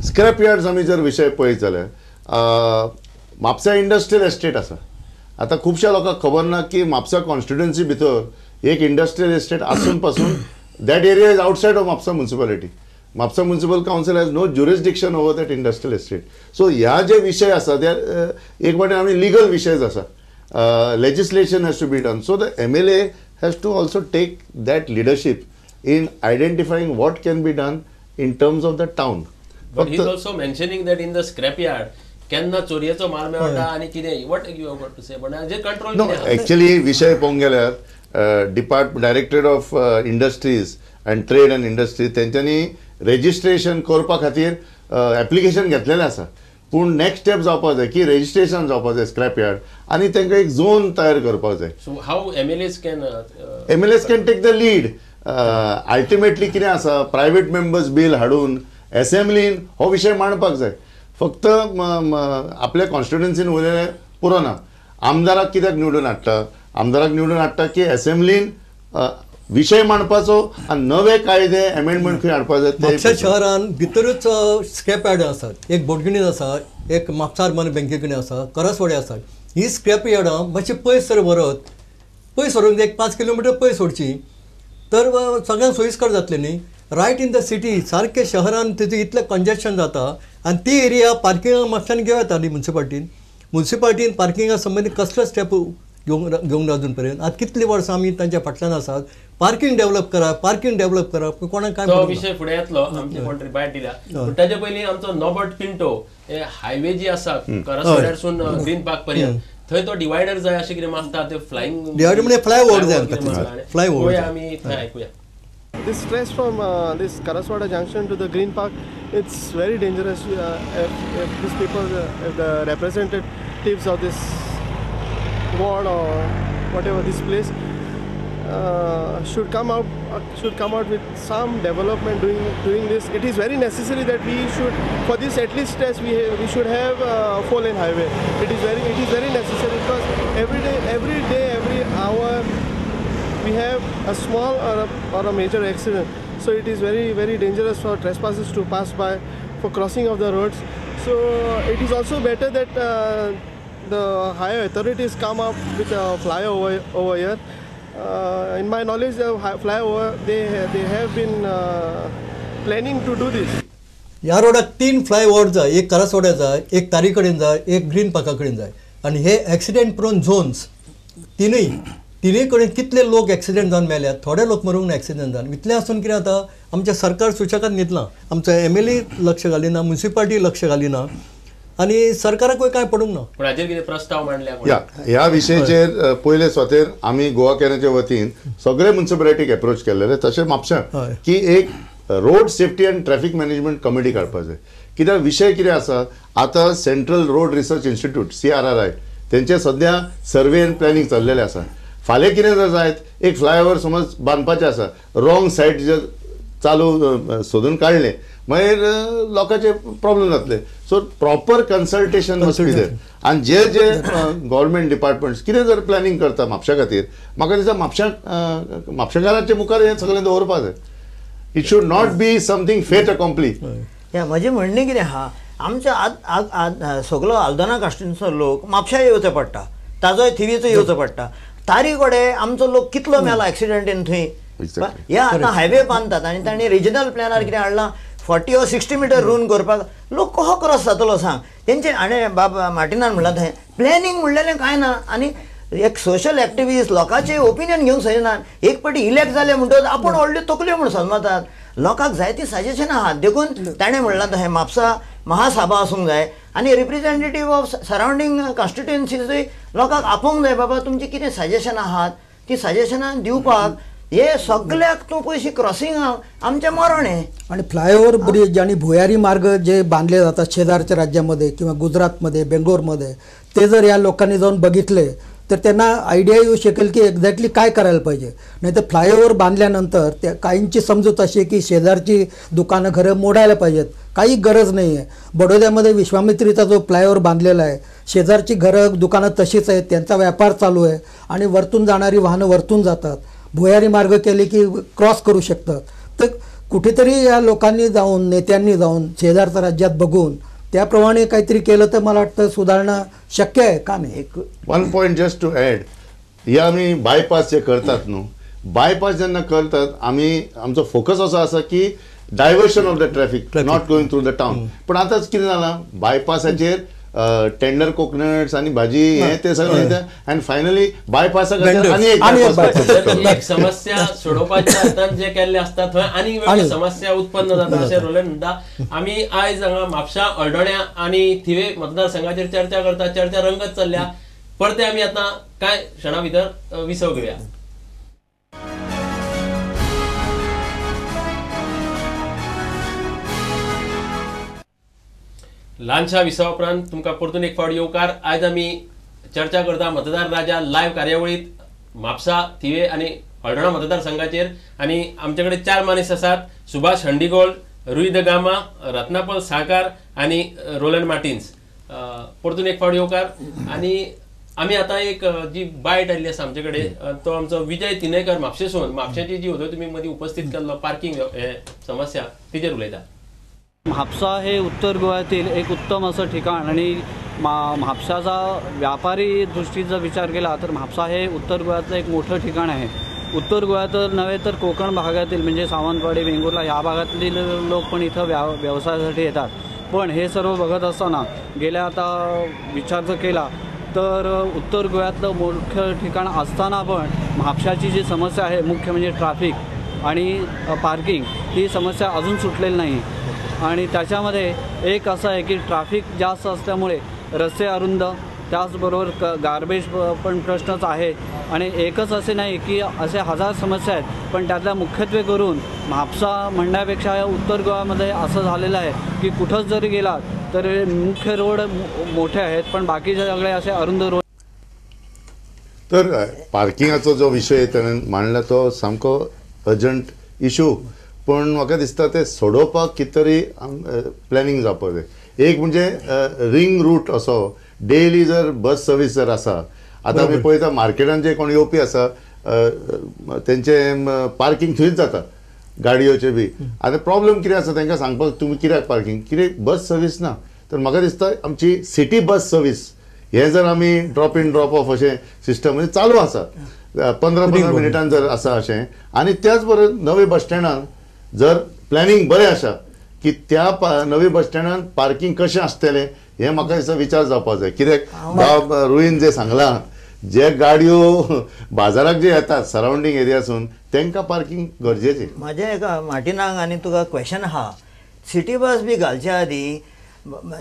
Scrap yards आमी जर विशय पळयत जाल्यार म्हापसा इंडस्ट्रियल एस्टेट आसा. आतां खुबश्या लोकांक खबर ना की म्हापसा कॉन्स्टिट्युएन्सी भितर एक इंडस्ट्रियल एस्टेट आसून पासून that area is outside of Mapusa municipality. Mapusa municipal council has no jurisdiction over that industrial estate. So ह्या जे विशय आसा ते एक वाटेन आमी लिगल विशयच आसा. Legislation has to be done. So the MLA has to also take that leadership in identifying what can be done in terms of the town. But he is also mentioning that in the scrap yard केन्ना चोरयेचो माल मेळटा आनी कितें, what you have got to say but J control no. Actually विशय पळोवंक गेल्यार directorate of industries and trade and industries तेंच्यांनी registration करपा खातीर एप्लिकेशन घेतलेलें आसा. पूण नेक्स्ट स्टेप जावपाक जाय की रेजिस्ट्रेशन जावपाक जाय स्क्रॅप यार्ड आनी तांकां एक झोन तयार करपाक जाय. So how MLAs can MLAs can take the lead. Ultimately कितें आसा, प्रायवेट मेंबर्स बील हाडून एसेंब्लीन हो विशय मांडपाक जाय. फक्त आपल्या कॉन्स्टिट्युएन्सीन उलयलें पुरो ना. आमदाराक कित्याक निवडून हाडटा? आमदाराक निवडून हाडटा की एसेंब्लीन विशय मांडपाचो आनी नवे कायदे एमेंडमेंट खंय हाडपाक जाय. म्हापशा शहरान भितरूच स्क्रॅप यार्ड आसात. एक बोडगिणीन आसा, एक म्हापसा अर्बन बँके कडेन आसा, करसवाडे आसा. ही स्क्रॅप यार्डां मातशी पयस जर व्हरत, पयस व्हरूंक एक 5 किलोमिटर पयस व्हरची तर सगळ्यांक सोयीस्कर जातलें न्ही. रायट इन the city सारकें शहरान तितून इतलें कंजेशन जाता आनी ती एरिया पार्किंगा म्हापशान घेवं येता न्ही मुन्सिपाल्टीन. मुन्सिपाल्टीन पार्किंगा संबंदी कसलो स्टेप घेवंक ना अजून पर्यंत. आतां कितलीं वर्सां आमी तांच्या फाटल्यान आसात. पार्किंग डेव्हलप करा, पार्किंग डेव्हलप करा, कोणाक काय तो विशय फुडें येतलो. आमचे कोण तरी बायट दिल्या. पूण ताजे पयलीं आमचो नॉबर्ट पिंटो हे हायवे जी आसा करसवाड्यारसून ग्रीन पार्क पर्यंत थंय तो डिवायडर जाय अशें कितें मागता. ते फ्लायिंग डिवायडर म्हणजे फ्लायओवर जाय, फ्लायओवर. आमी थंय आयकुया. This stretch from this Karaswada junction to the Green Park, it's very dangerous. If these people, if the representatives of this ward or whatever this place should come out with some development doing this. It is very necessary that we should, for this at least stretch, we should have a 4-lane highway. It is very necessary because every day, every hour we have a small or a major accident. So it is very, very dangerous for trespassers to pass by, for crossing of the roads. So it is also better that the higher authorities come up with a flyover over here. In my knowledge, the flyover they have been planning to do this. ह्या रोडाक 3 flyover जाय, एक करासवाड्या जाय, एक तारी कडेन जाय, एक green पार्का कडेन जाय. आनी हे एक्सिडेंट प्रोन झोन्स तिनूय कडेन कितले लोक एक्सिडेंट जावन मेल्यात, थोडे लोक मरूंक ना एक्सिडेंट जावन. इतलें आसून कितें जाता, आमचें सरकार सुशेगाद न्हिदलां, आमचो MLA लक्ष घालिना, मुन्सिपाल्टी लक्ष घालिना आनी सरकाराकूय कांय पडूंक ना. पूण हाजेर कितें प्रस्ताव मांडल्या? ह्या विशयाचेर पयले सुवातेर आमी गोवा कॅनाच्या वतीन सगळे मुन्सिपालिटीक एप्रोच केल्ले, तशें म्हापशा की एक road safety and traffic management committee काडपाक जाय. कित्याक विशय कितें आसा, आतां central road research institute CRRI तेंचे सद्या सर्वे एंड प्लॅनिंग चल्लेलें आसा. फाल्यां कितें जर जायत, एक फ्लायओवर समज बांदपाचें आसा, रॉंग सायड जर चालू सोदून काडलें मागीर लोकांचे प्रॉब्लम जातले. So proper consultation must be there. आनी जे जे गव्हर्मेंट डिपार्टमेंट्स कितें जर प्लॅनिंग करता म्हापशा खातीर, म्हाका दिसता म्हापशेकारांच्या मुखार हें सगळें दवरपाक जाय. It should not be something fait accompli. म्हजें म्हणणें कितें आहा, आमच्या सगलो आल्दोना कास्टिनचो लोक म्हापशा येवचो पडटा, ताजोय थिवीचो येवचो पडटा. तारी कडेन आमचो लोक कितलो मेला एक्सिडंटीन थंय. ह्या आतां हायवे बांदतात आनी तांणी रिजनल प्लॅनार कितें हाडलां, 40 or 60 metre रून करपाक लोक कसो क्रॉस जातलो सांग. तेंचे आनी बाब मार्टिनान म्हणलां थंय प्लॅनिंग म्हणलेलें कांय ना. आनी एक सोशल एक्टिविस्ट लोकांचे ओपिनियन घेवंक सोदिना. एक पाटी इलेक्ट जाले म्हणटकच आपूण व्हडल्यो तकल्यो म्हूण समजतात. लोकांक जायतीं सजेशनां आहात. देखून ताणें म्हणलां तशें म्हापसा महासभा आसूंक जाय आनी रिप्रेझेंटेटीव ऑफ सरावंडींग कॉन्स्टिट्युएन्सीजूय लोकांक आपोवंक जाय. बाबा तुमचें कितें सजेशनां आहात ती सजेशनां दिवपाक. हे सगळ्याक तूं पयशी क्रॉसिंगाक आमचें मरण हें. आणि फ्लायओव्हर ब्रिज आणि भुयारी मार्ग जे बांधले जातात शेजारच्या राज्यामध्ये किंवा गुजरातमध्ये, बेंगलोरमध्ये, ते जर या लोकांनी जाऊन बघितले तर त्यांना आयडिया येऊ शकेल की एक्झॅक्टली काय करायला पाहिजे. नाही तर फ्लायओव्हर बांधल्यानंतर त्या काहींची समजूत अशी की शेजारची दुकानं घरं मोडायला पाहिजेत, काही गरज नाही आहे. बडोद्यामध्ये विश्वामित्रीचा जो फ्लायओव्हर बांधलेला आहे, शेजारची घरं दुकानं तशीच आहेत, त्यांचा व्यापार चालू आहे आणि वरतून जाणारी वाहनं वरतून जातात. भुयारी मार्ग केले की क्रॉस करू शकतात. तर कुठेतरी या लोकांनी जाऊन, नेत्यांनी जाऊन शेजारच्या राज्यात बघून त्याप्रमाणे काहीतरी केलं तर मला वाटतं सुधारणा शक्य आहे का नाही. One point just to add, हे आमी बायपास जे करतात न्हू, बायपास जेन्ना करतात आमी आमचो फोकस असो आसा की diversion of the traffic, not going through the town. पण आतांच कितें जालां, बायपासाचेर टेंडर कोकनट्स आनी भाजी हे ते सगळें आनी फायनली बायपासाक आनी एक समस्या सोडोवपाच्या हातान जे केल्ले आसता थंय आनी वेगळी समस्या उत्पन्न जाता अशें रोलन म्हणटा. आमी आयज हांगा म्हापशा, हळदोण्या आनी थिवे मतदारसंघाचेर चर्चा करता, चर्चा रंगत चल्ल्या. परते आमी आतां कांय क्षणा भितर विसव घेवया. ल्हानशा विसवा उपरांत तुमकां परतून एक फावट येवकार. आयज आमी चर्चा करता मतदार राजा लायव्ह कार्यावळींत म्हापसा, थिवे आनी हळदोणा मतदारसंघाचेर. आनी आमचे कडेन 4 माणस आसात, सुभाष हंडीगोल, रुई the Gama, Ratnapal Salkar आनी रोलन मार्टिन्स. परतून एक फावट येवकार. आनी आमी आतां एक जी बायट आयिल्ली आसा आमचे कडेन, तो आमचो विजय तिनेकर म्हापशेसून. म्हापशेची जी होतो तुमी मदीं उपस्थीत केल्लो पार्किंग समस्या तिचेर उलयता. म्हापसा हे उत्तर गोव्यातील एक उत्तम असं ठिकाण आणि म्हापसाचा व्यापारी दृष्टीचा विचार केला तर म्हापसा हे उत्तर गोव्यातलं एक मोठं ठिकाण आहे. उत्तर गोव्यात नव्हे तर कोकण भागातील म्हणजे सावंतवाडी, वेंगुर्ला ह्या भागातील लोक पण इथं व्यवसायासाठी येतात. पण हे सर्व बघत असताना गेल्या आता विचार जर केला तर उत्तर गोव्यातलं मुख्य ठिकाण असताना पण म्हापशाची जी समस्या आहे मुख्य म्हणजे ट्रॅफिक आणि पार्किंग ही समस्या अजून सुटलेली नाही. आणि त्याच्यामध्ये एक असं आहे की ट्रॅफिक जास्त असल्यामुळे रस्ते अरुंद, त्याचबरोबर गार्बेज पण प्रश्नच आहे. आणि एकच असे नाही की असे हजार समस्या आहेत, पण त्यातल्या मुख्यत्वे करून म्हापसा म्हणण्यापेक्षा उत्तर गोव्यामध्ये असं झालेलं आहे की कुठंच जरी गेलात तर मुख्य रोड मोठे आहेत पण बाकीचे सगळे असे अरुंद रोड. तर पार्किंगाचो जो विषय ताणें मांडला तो सामको अर्जंट इशू, पण म्हाका दिसता ते सोडोवपाक कितें तरी प्लॅनिंग जावपाक जाय. एक म्हणजे रिंग रूट असो डेली जर बस सर्वीस जर आसा, आतां आमी पळयता मार्केटान जे कोण येवपी आसा तेंचे पार्किंग थंयच जाता गाडयोचे बी. आतां प्रॉब्लम कितें आसा तांकां सांगपाक तुमी कित्याक पार्किंग, कित्याक बस सर्वीस ना. तर म्हाका दिसता आमची सिटी बस सर्वीस हें जर आमी ड्रॉप इन ड्रॉप ऑफ अशें सिस्टम म्हणजे चालू आसा 15-15 मिनटान जर आसा अशें, आनी त्याच बरोबर नवे बस स्टँडान जर प्लॅनिंग बरें आसा की त्या नवे बस स्टँडान पार्किंग कशें आसतलें हें म्हाका दिसता विचार जावपाक जाय. कित्याक बाब रुईन जें सांगलां, जे गाडयो बाजाराक जे येतात सरावंडींग एरियासून तांकां पार्किंग गरजेचें. म्हाजें एक मार्टिनाक आनी तुका क्वेशन आहा, सिटी बस बी घालच्या आदीं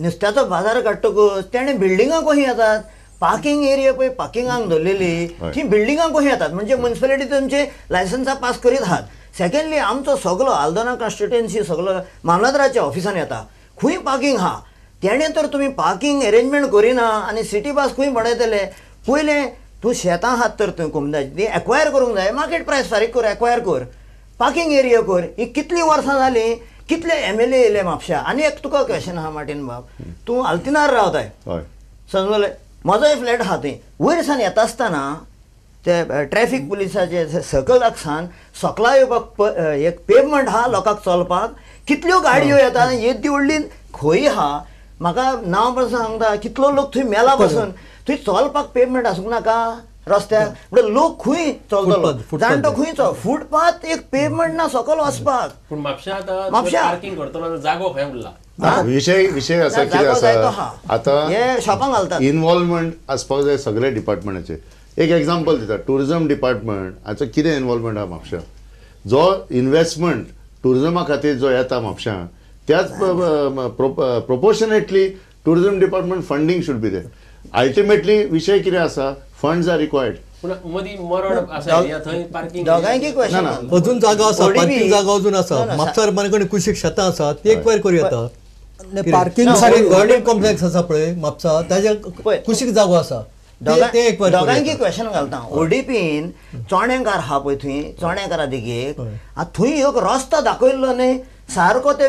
नुस्त्याचो बाजार काडटकूच तेणें बिल्डिंगां कशीं येतात, पार्किंग एरिया पळय पार्किंगाक दवरलेली ती बिल्डिंगां कशीं येतात, म्हणजे मुन्सिपालिटी तुमचे लायसन्सां पास करीत आहात. सेकंडली आमचो सगलो आल्दोना कॉन्स्टिट्युएन्सी सगलो मामलादाराच्या ऑफिसान येता, खंय पार्किंग आहा तेणें तर तुमी पार्किंग एरेंजमेंट करिना आनी सिटी बस खंय बडयतले. पयलें तूं शेतां आहात तर तुवें कोमदाची ती एक्वायर करूंक जाय, मार्केट प्रायस फारीक कर, एक्वायर कर, पार्किंग एरिया कर. ही कितलीं वर्सां जालीं, कितले एम एल ए येयले म्हापशा. आनी एक तुका क्वेशन आहा मार्टीन बाब, तूं आल्तिनार रावताय समजलें, म्हजोय फ्लॅट आहा थंय, वयर सान येता आसतना ते ट्रॅफिक पुलिसाचे सकलाक सान सकला येवपाक एक पेवमेंट आहा लोकांक चलपाक, कितल्यो गाडयो येता येदी व्हडली खंय आहा, म्हाका नांव पसून सांगता कितलो लोक थंय मेला पसून, थंय चलपाक पेवमेंट आसूंक नाका रस्त्यार, म्हणजे लोक खंय चलतलो जाणटो खंय चल, फुटपाथ एक पेवमेंट ना सकल वचपाक. पूण म्हापशा आतां पार्किंग करतलो जागो खंय उरला, विषय विषय आसा कितें आसा आतां शॉपांक घालतात, इनवॉल्वमेंट आसपाक जाय सगळे डिपार्टमेंटाचे. एक एग्जाम्पल दिता, टुरिजम डिपार्टमेंट हाचो कितें इनवॉल्वमेंट आहा म्हापशा, जो इनवेस्टमेंट टुरिजमा खातीर जो येता म्हापशा त्याच proportionately tourism department funding should be there. Ultimately विषय कितें आसा, फंड्स are required. मदीं मरड आसा थंय पार्किंग दोगांयकी क्वेश्चन अजून जागा आसा, पार्किंग जागा अजून आसा म्हापसा कडेन कुशीक शेतां आसा ती एक्वायर करूं येता. पार्किंग गव्हर्नमेंट कॉम्प्लेक्स आसा पळय म्हापसा, ताज्या कुशीक जागो आसा, दोगांयकी क्वेश्चन घालता. ओडीपीन चोणेकार आहा पळय थंय, चोणेकारा देगेक थंय एक रस्तो दाखयल्लो न्ही सारको, ते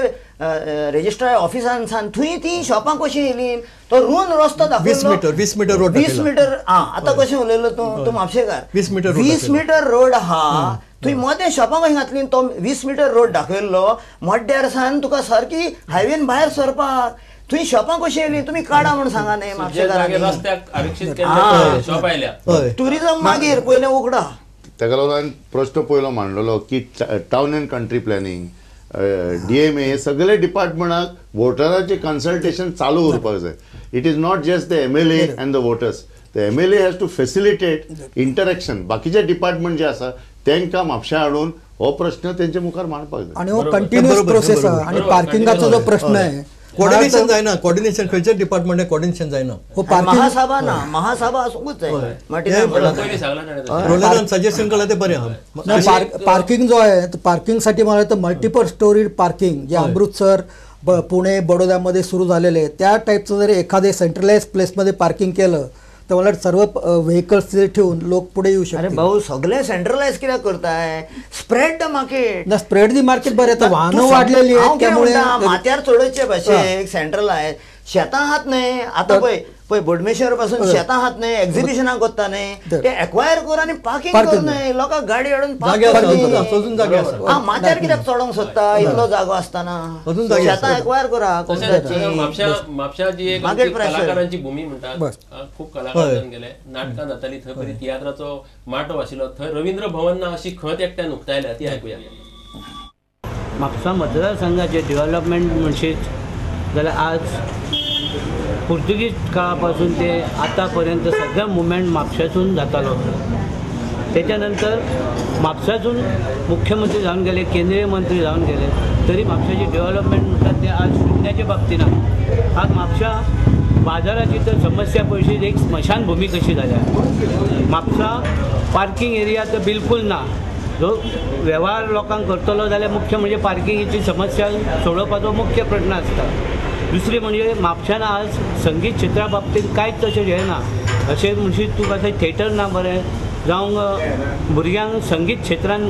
रजिस्ट्रार ऑफिसान सान थंय ती शॉपां कशीं येयलीं, तो रूंद रस्तो दाखयल्लो 20 मिटर रोड, 20 मिटर. आं आतां कशें उलयलो तूं, तूं म्हापशेकार, 20 मिटर 20 मिटर रोड आहा थंय मदें शॉपां कशीं घातली तो 20 मिटर रोड दाखयल्लो मड्ड्यार सान तुका सारकी हायवेन भायर सरपाक थंय शॉपां कशीं येयली तुमी काडा म्हूण सांगा न्ही म्हापशेकारांनी. ट्युरिजम मागीर पयलें उगडा. ताका लागून हांवें प्रश्न पयलो मांडलेलो की town and country planning DMA हे सगळे डिपार्टमेंटाक वोटराचे कन्सल्टेशन चालू उरपाक जाय. It is not just the MLA and the voters, the MLA has to facilitate interaction. बाकीचे डिपार्टमेंट जे आसा तांकां म्हापश्यां हाडून हो प्रश्न तेंचे मुखार मांडपाक जाय. आनी हो कंटिन्युअस प्रोसेस आहा. आनी पार्किंगाचो जो प्रश्न आहे कोऑर्डिनेशन जायना, कोऑर्डिनेशन खंयच्या डिपार्टमेंटाक कोऑर्डिनेशन जायना. महासभा ना, महासभा आसूंकूच जाय. रोलरान सजेशन केलं ते बरें आहा. पार्किंग जो आहे पार्किंगसाठी मला तर मल्टिपल स्टोरी पार्किंग जे अमृतसर पुणे बडोद्यामध्ये सुरू झालेले आहे त्या टाईपचं जर एखादे सेंट्रलाइज प्लेसमध्ये पार्किंग केलं तर मला सर्व व्हेकल्स ठेवून लोक पुढे येऊ शकतात. अरे भाऊ सगळे सेंट्रलाइज कित्याक करताय? Spread the market. ना स्प्रेड the market बरें, तर वाहनं वाढलेली आहेत त्यामुळे माथ्यार चडोवचे भाशेक सेंट्रलायज शेतां आहात न्ही. आतां पळय पळय बोडमेश्वर पासून शेतां आहात न्ही, एक्झिबिशनाक वता न्ही, ते एक्वायर कर आनी पार्किंग कर न्ही, लोकांक गाडी हाडून पार्क कर. माथ्यार कित्याक चडोवंक सोदता इतलो जागो आसतना? शेतां एक्वायर करा. म्हापश्यां जी एक कलाकारांची भूमी म्हणटात, खूब कलाकार गेले, नाटकां जाताली थंय, बरी तियात्राचो माटो आशिल्लो थंय. रवींद्र भवन ना अशी खंत एकट्यान उक्तायल्या ती आयकुया. म्हापसा मतदारसंघाचे डेव्हलपमेंट म्हणशीत जाल्यार आज पुर्तुगीज काळापासून ते आतापर्यंत सगळं मुवमेंट म्हापशासून जातालो. त्याच्यानंतर म्हापशासून मुख्यमंत्री जावन गेले, केंद्रीय मंत्री जावन गेले, तरी म्हापशाची डेव्हलपमेंट म्हणटात ते आज शून्याच्या बाबतीन आहा. आज म्हापशा बाजाराची तर समस्या पळयशी एक स्मशानभूमी कशी जाल्या. म्हापसा पार्किंग एरिया तर बिलकूल ना. जो वेव्हार लोकांक करतलो जाल्यार मुख्य म्हणजे पार्किंगेची समस्या सोडोवपाचो मुख्य प्रश्न आसता. दुसरी म्हणजे म्हापशान आज संगीत क्षेत्रा बाबतींत कांयच तशें हें ना. अशें म्हणशीत तुका थंय थिएटर ना बरें जावं भुरग्यांक संगीत क्षेत्रान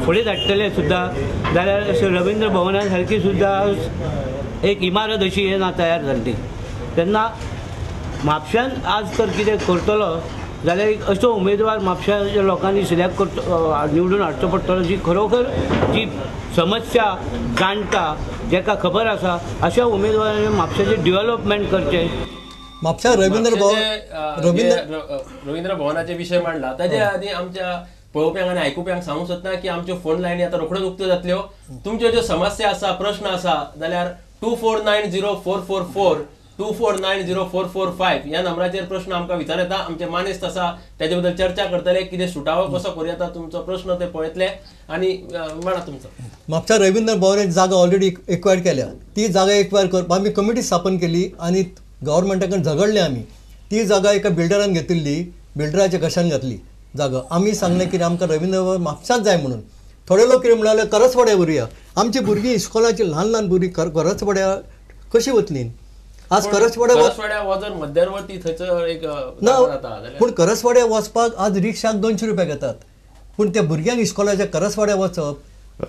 फुडें धाडटले सुद्दां जाल्यार अशें रवींद्र भवना सारकी सुद्दां एक इमारत अशी हें ना तयार जाल्ली. तेन्ना म्हापशान आज तर कितें करतलो जाल्यार एक असो उमेदवार म्हापशाच्या लोकांनी सिलेक्ट करतो, निवडून हाडचो पडटलो जी खरोखर जी समस्या जाणटा, जाका खबर आसा, अशा उमेदवारांनी म्हापशाचें डेव्हलपमेंट करचें. म्हापशा रवींद्र भवन रवींद्र भवनाचे विशय मांडला ताजे आदी आमच्या पळोवप्यांक आनी आयकुप्यांक सांगूंक सोदता की आमच्यो फोन लायनी आतां रोखड्योच उक्त्यो जातल्यो. तुमच्यो ज्यो समस्या आसा, प्रश्न आसा जाल्यार 2490444 2490445 ह्या नंबराचेर प्रश्न आमकां विचार येता. आमचे मानेस्त आसा त्याचे बद्दल चर्चा करतले, कितें सुटावो कसो करूं येता तुमचो प्रश्न ते पळयतले. आनी म्हणा तुमचो. म्हापशा रवींद्र भवन एक जागा ऑलरेडी एक्वायर केल्या, ती जागा एक्वायर करपाक आमी कमिटी स्थापन केली आनी गव्हर्मेंटा कडेन झगडले आमी. ती जागा एका बिल्डरान घेतिल्ली, बिल्डराच्या घशान घातली जागा. आमी सांगलें की आमकां रवींद्र भवन म्हापशांत जाय म्हणून. थोडे लोक कितें म्हणाले करसवाड्या व्हरुया. आमची भुरगीं इस्कॉलाची ल्हान ल्हान भुरगीं करसवाड्या कशी वतली? आज करसवाड्या मध्यवर्ती थंयसर एक ना, पूण करसवाड्या वचपाक आज रिक्षाक 200 रुपया घेतात, पूण त्या भुरग्यांक इस्कॉलाच्या करसवाड्या वचप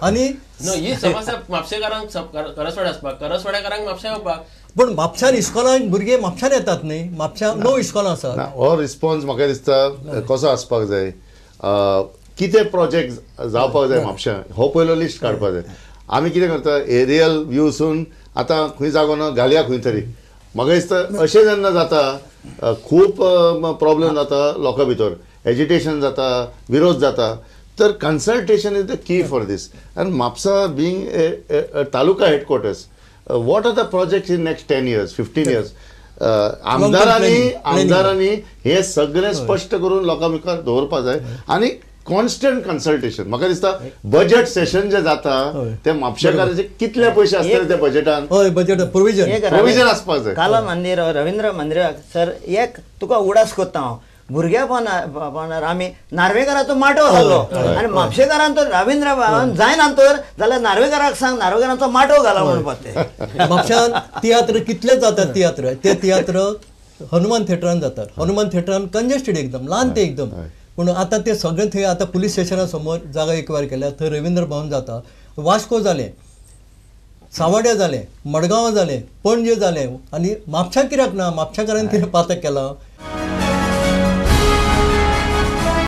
आनी ही समस्या म्हापशेकारांक करसवाड्या वचपाक, करसवाड्याकारांक म्हापशा येवपाक, पूण म्हापशान इस्कॉलान भुरगे म्हापशान येतात न्ही. म्हापशा 9 इस्कॉलां आसात. हो रिस्पॉन्स म्हाका दिसता कसो आसपाक जाय, कितें प्रोजेक्ट जावपाक जाय म्हापशां हो पयलो लिस्ट काडपाक जाय. आमी कितें करता एरियल व्यूसून आतां खंय जागो ना घालया खंय तरी. म्हाका दिसता अशें जेन्ना जाता खूब प्रॉब्लम जाता लोकां भितर, एजिटेशन जाता, विरोध जाता. तर consultation is the key for this. And Mapusa being a taluka headquarters, what are the projects in next 10 years 15 years आमदारांनी आमदारांनी हे सगळें स्पश्ट करून लोकां मुखार दवरपाक जाय आनी कॉन्स्टंट कन्सल्टेशन. म्हाका दिसता बजेट सेशन जे जाता ते म्हापशेकाराचे कितले पयशे आसतले त्या बजेटान, हय बजेट प्रोविजन आसपाक जाय. काला मंदिर रवींद्र मंदिराक सर एक तुका उडास करता हांव, भुरग्यापणार आमी नार्वेकाराचो माटो घालो आनी म्हापशेकारान तर रवींद्र भवन जायना तर जाल्यार नार्वेकाराक सांग नार्वेकारांचो माटो घाला म्हणपाक. ते म्हापशान तियात्र कितले जातात, तियात्र ते तियात्र हनुमान थिएटरान जातात. हनुमान थिएटरान कंजेस्टेड एकदम, ल्हान ते एकदम. पूण आतां ते सगळे थंय आतां पुलीस स्टेशना समोर जागा एकवार केल्या, थंय रवींद्र भवन जाता. वास्को जालें, सावाड्या जालें, मडगांव जालें, पणजे जालें, आनी म्हापशा कित्याक ना? म्हापशेकारान कितें पातक केलां?